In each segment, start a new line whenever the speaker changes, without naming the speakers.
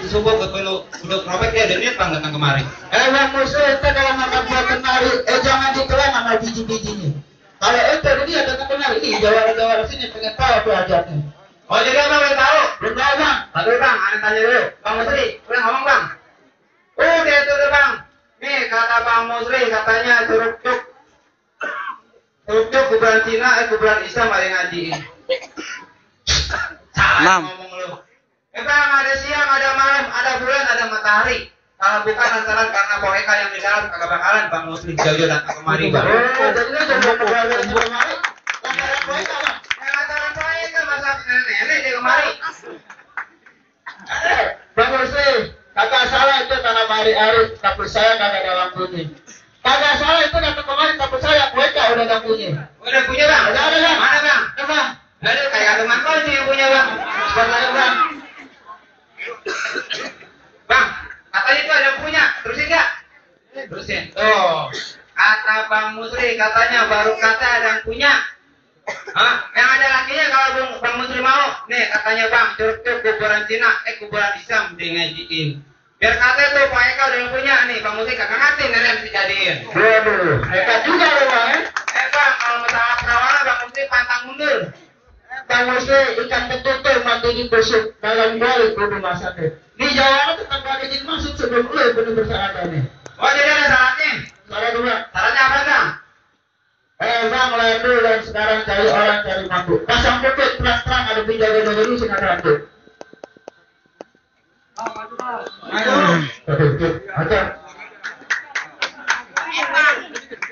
subuh ke udah robek dia ada niat bang datang kemari.
Bang musuh itu kalau makan buat kemari, jangan dikeluar sama biji-bijinya. Kalau itu dia datang kemari, ini jawara-jawara sini pengen tahu tuh ajarnya.
Oh jadi abang belum tahu?
Belum tahu bang.
Aduh bang, aneh tanya dulu. Bang Musri, udah ngomong bang. Udah itu tuh bang. Nih kata Bang Musri katanya Curug Cuk kuburan Cina, kuburan Islam ada yang ngajiin. Salah ngomong lu. Bang, ada siang, ada malam, ada bulan, ada matahari. Kalau bukan antara karena Boeka yang di dalam kagak bakalan Bang Musri jauh-jauh datang kemari bang.
Jadinya jangan kemari di kemari. Lantaran Boeka bang.
Lantaran Boeka masa nenek di kemari.
Bang Musri, kagak salah itu tanah hari-hari, tapi saya kagak ada waktunya. Kagak salah itu datang kemari, tapi saya Boeka udah gak punya.
Udah punya bang?
Udah ada bang.
Mana bang?
Bang.
Ada kayak teman kau sih yang punya bang.
Sebenarnya bang.
Bang, katanya itu ada yang punya, terusin nggak? Terusin. Tuh, kata Bang Musri katanya baru kata ada yang punya. Hah? Yang ada lakinya kalau Bang Musri mau, nih katanya Bang, Curug kuburan Cina, kuburan Islam di ngajiin. Biar kata tuh Pak Eka udah yang punya nih, Bang Musri kagak ngerti nenek bisa jadiin.
Waduh, Eka juga loh bang ya.
Bang, kalau masalah perawanan Bang Musri pantang mundur.
Bang Musri ikan betutul mati busuk dalam balik kudu masaknya. Di Jawa tetap gak izin masuk sebelum lu bener persyaratannya.
Oh jadi ada syaratnya?
Syarat dua.
Syaratnya apa Bang?
Bang lalu dan sekarang cari orang cari mampu. Pasang putih terang-terang ada penjaga-jaga dulu sinar rambut. Ada.
Bang,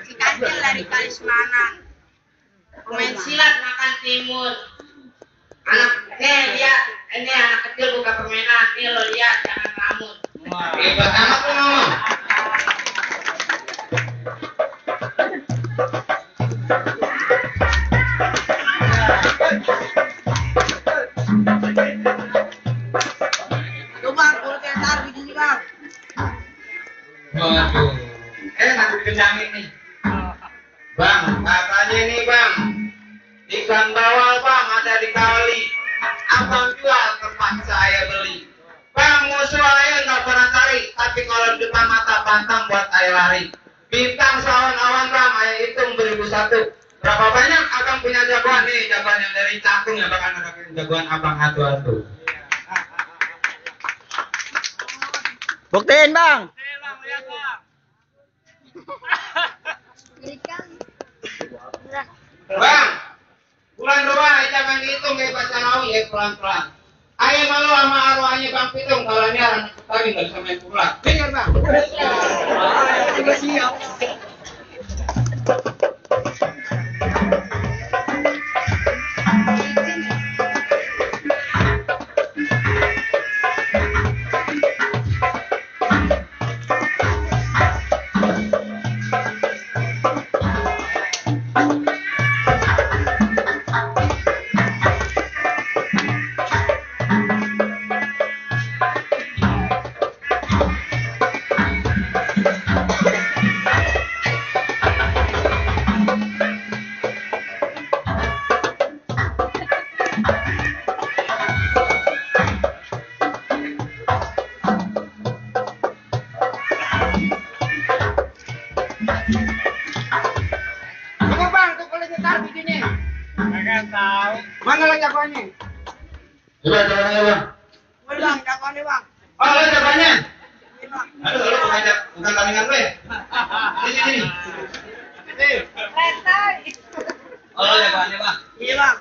si Kancil dari Kalismanan. Pemain silat makan timun. Ini anak kecil buka permainan. Nih lo lihat, jangan ngelamun.
Hebat amat lu ngomong.
Tuh bang, kulitnya taruh di sini bang.
Waduh, nanti dikencangin nih. Bang, katanya nih bang, ikan bawal bang ada di kali. Abang jual tempat saya beli. Bang, musuh saya nggak pernah cari, tapi kalau di depan mata pantang buat saya lari. Bintang sawan-awan bang, saya hitung 1001. Berapa banyak abang punya jagoan nih, jagoan yang dari cakung ya bahkan ada jagoan abang atu-atu.
Buktiin bang.
Bang, bulan 2 jangan hitung kayak Bacarawi ya pelan-pelan. Ayo malu sama arwahnya Bang Pitung kalau ini anak tadi nggak bisa main pulang. Dengar bang. Sudah siap. Mana lah jagoannya?
Coba jagoannya bang.
Bang, jagoannya bang.
Oh, lo jagoannya?
Ini bang.
Aduh, lo bukan tamingan gue ya? Sini.
Oh, lo jagoannya bang?
Iya bang.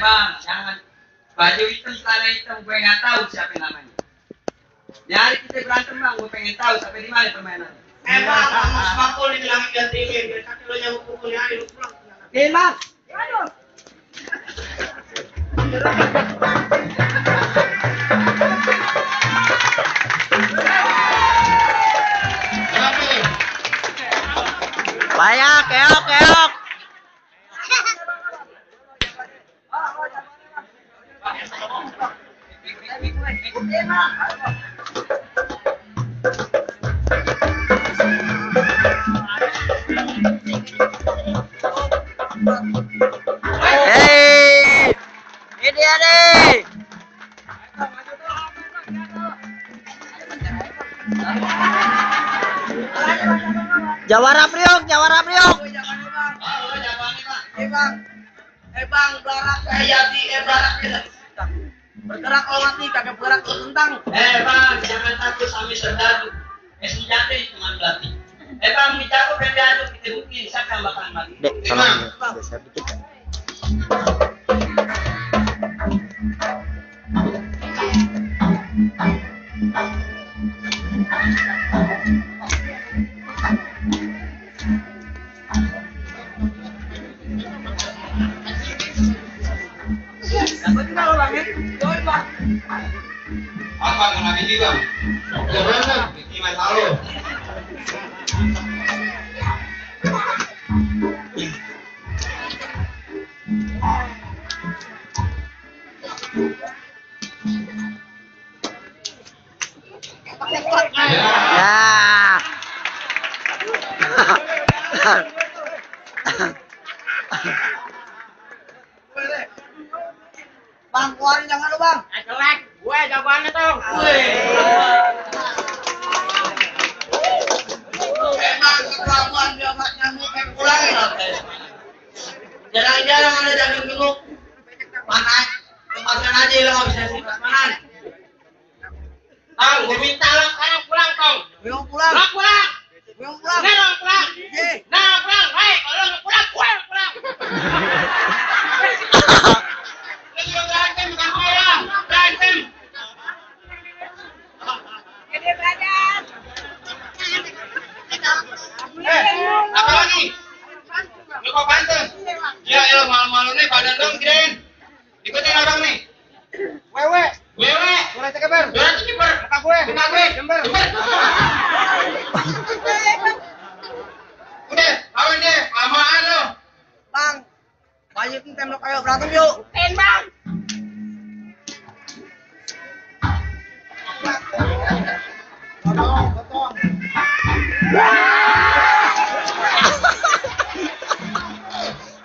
Bang, jangan baju hitam, celana hitam, gue nggak tahu siapa namanya. Nyari kita berantem bang, gue pengen tahu sampai di mana permainannya.
Bang, kamu semakul dibilangin gantiin. Biar kaki lo nyamuk pukulnya aja lu pulang.
Bang.
Aduh.
Banyak, keok. Hei, ini dia nih. Jawara Priok, Jawara Priok.
Jawabannya bang.
Oh, jawabannya Bang.
Bang. Bang, berak kayak di berak kita. Bergerak kalau mati, kagak bergerak kalau tentang.
Bang, jangan takut sama serdadu. Senjata itu cuma belati. Bang, bicara berdiadu kita buktiin siapa yang bakal mati.
Dek, tolong geser dikit.
Apa kena biji Bang? Gimana? Biji mas halo.
Ya.
Bang, keluarin jangan lu bang.
Jelek. Gue jawabannya tuh.
Emang kelakuan dia mak nyamuk kayak pulang ya. Jarang-jarang ada daging gemuk. Mana? Tempatkan aja lo nggak bisa sifat mana?
Tong, gue minta lo sekarang pulang, Tong.
Belum pulang.
Lo pulang.
Belum pulang.
Nah, lo pulang.
Ye.
Nah, pulang. Hei, kalau lo pulang, gue pulang. Lo juga berantem, bukan pulang. Berantem.
Gede badan.
Apa lagi? Lo kok berantem? Ya, malu-malu nih, badan dong, gedein. Ikutin abang nih. Wewe. Suara cekeber. Muka gue. Jember. Udah, kawin deh. Lamaan lo.
Bang, lanjutin tembok ayo berantem yuk. Bang.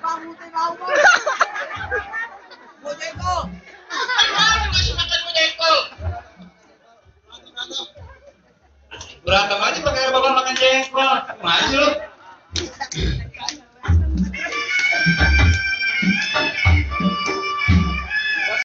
Bang, putih bau bang. Bojeko.
Masih makan jengkol. Berantem aja pakai bakal makan jengkol. Masih lu.